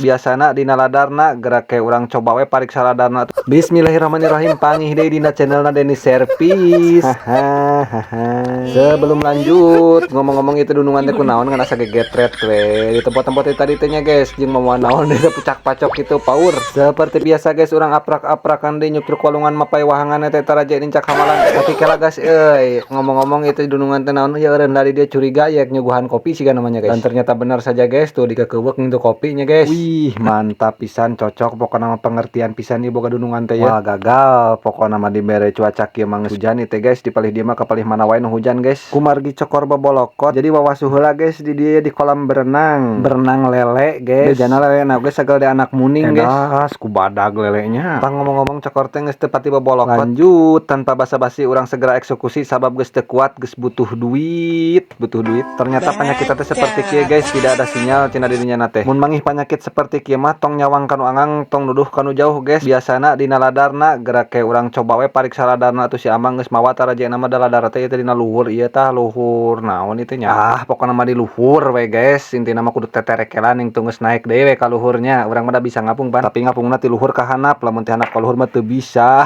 Biasana dina ladarna gerak kayak urang coba we pariksa ladarna. Bismillahirrahmanirrahim, panggih deui dina channelna Denny Service. Sebelum lanjut ngomong-ngomong, itu dunungan teh kunaon ngan asa gegetret we di tempat-tempat tadi teh nya, guys, jeung mawa naon di pucak pacok gitu power. Seperti biasa, guys, urang aprak-aprakan deui nyuk truk walungan mapay wahangan teh taraje nincak hamalan, tapi kela guys euy. Ngomong-ngomong, itu dunungan teh naon ya? Eureun dari dia curiga ya nyuguhan kopi sih namanya, guys, dan ternyata benar saja, guys, tuh dikekeuweuk itu kopinya, guys. Wih, mantap pisan, cocok pokoknya mah, pengertian pisan nih boga dunungan teh ya. Wah, gagal pokoknya mah dibere cuaca kieu mah geus hujan teh, guys, di palih dieu mah ka palih mana wae nu hujan, guys. Kumargi cokor bobolokot jadi wawasuh heula, guys, di dieu di kolam berenang, berenang lele, guys. Bejana lele na guys sagala anak muning, guys. Edas ku badag lelenya. Tah, ngomong-ngomong cokor teh geus teu pati bobolokot. Lanjut, tanpa basa-basi urang segera eksekusi sabab geus teu kuat, geus butuh duit, butuh duit. Ternyata penyakit teh seperti kieu, guys, tidak ada sinyal cenah dirinya na teh. Mun manggih penyakit seperti kieu mah tong nyawang kanu angang, tong nuduh kanu jauh, guys. Biasana dina ladarna gerak kayak urang coba we pariksa ladarna. Tuh si amang geus mawa taraje nama da ladar teh ieu dina luhur ieu tah, luhur naon itu nya? Ah, pokona mah di luhur we, guys. Intina mah kudu teterekelan yang geus naik deui we ka luhurnya. Urang mah da bisa ngapung pan, tapi ngapungna ti luhur ka handap. Lamun ti handap ka luhur mah teu bisa.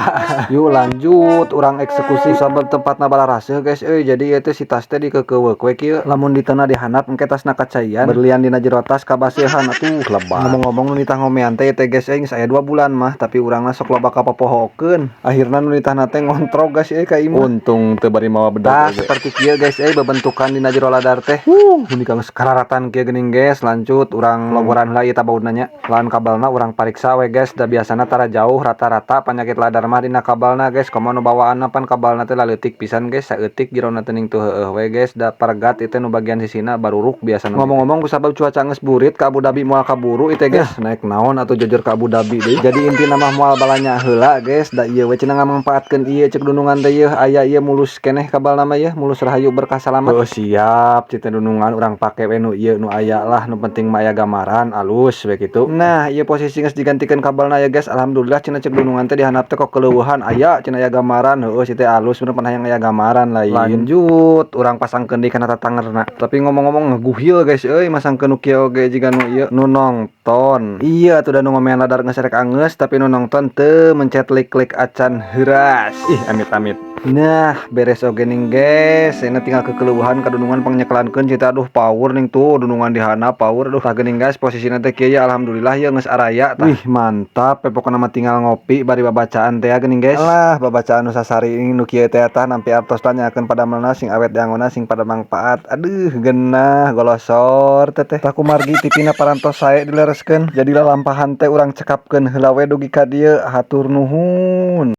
Yuk, lanjut urang eksekusi sabab tempatna balaraseuh, guys euy. Jadi ieu teh si tas teh dikekeuweuk we kieu. Lamun ditena di handap engke tasna kacaian, berlian dina jero tas kabaseuhan atuh lebar. Ngomong-ngomong, nu nitah ngomean teh teh, guys, euy, geus aya 2 bulan mah, tapi urangna sok loba kapopohokeun. Akhirna nu nitahna teh ngontrog, guys euy, ka imah. Untung teu bari mawa bedog. Tah, seperti kieu, guys euy, bebentukan dina jero ladar teh. Ini geus kararatan kieu geuning, guys. Lanjut urang loboran heula ieu tabaudna nya. Lawan kabelna urang pariksa we, guys, da biasana tara jauh, rata-rata penyakit ladar mah dina kabelna, guys. Komo nu bawaanna pan kabelna teh laleutik pisan, guys, saeutik jerona teh ning teu heueuh we, guys, da paregat itu nu bagian sisina baruruk biasana. Ngomong-ngomong, kusabab cuaca geus burit, ka Abu Dhabi moal kaburu itu, guys. Naik naon atau jujur ke Abu Dhabi deui. Jadi intina mah moal balanya heula, guys, da ieu we cenah ngamangpaatkeun ieu cek dunungan teh yeuh aya ieu mulus keneh kabelna mah yeuh, mulus rahayu berkah salamet. Oh, siap cita dunungan, urang pake we nu ieu nu aya lah, nu penting mah aya gambaran alus we kitu. Nah, ieu posisi geus digantikeun kabelna ya, guys. Alhamdulillah cenah cek dunungan teh di handap teh kok keleuweuhan aya cenah aya gambaran. Heueuh sih teh alus bener pan hayang aya gambaran lain. Lanjut urang pasangkeun deui kana tatangerna. Tapi ngomong-ngomong ngeguhil, guys euy, masangkeun nu kieu oge jiga nu ieu nu nongton. Iya tuh da nu ngomean ladar geus rek angeus, tapi nu nongton teu mencet like-like acan heuras. Ih, amit-amit. Nah, beres oge ning, guys. Ini tinggal kekeleuweuhan ka dunungan pangnyeklankeun cita. Aduh, power ning tuh dunungan di handap power. Aduh, tah geuning, guys, posisina teh kieu ya. Alhamdulillah ya geus araya tah. Wih, mantap we pokona mah, tinggal ngopi bari babacaan teh geuning, guys. Alah, babacaan nu sasari ini nu kieu teh tah nampi artos tanyakeun pada melna sing awet dianggona sing pada mangpaat. Aduh, genah golosor teteh. Tah, kumargi tipina parantos sae dilereskeun. Jadi lalampahan teh urang cekapkeun heula we dugi ka dieu. Hatur nuhun.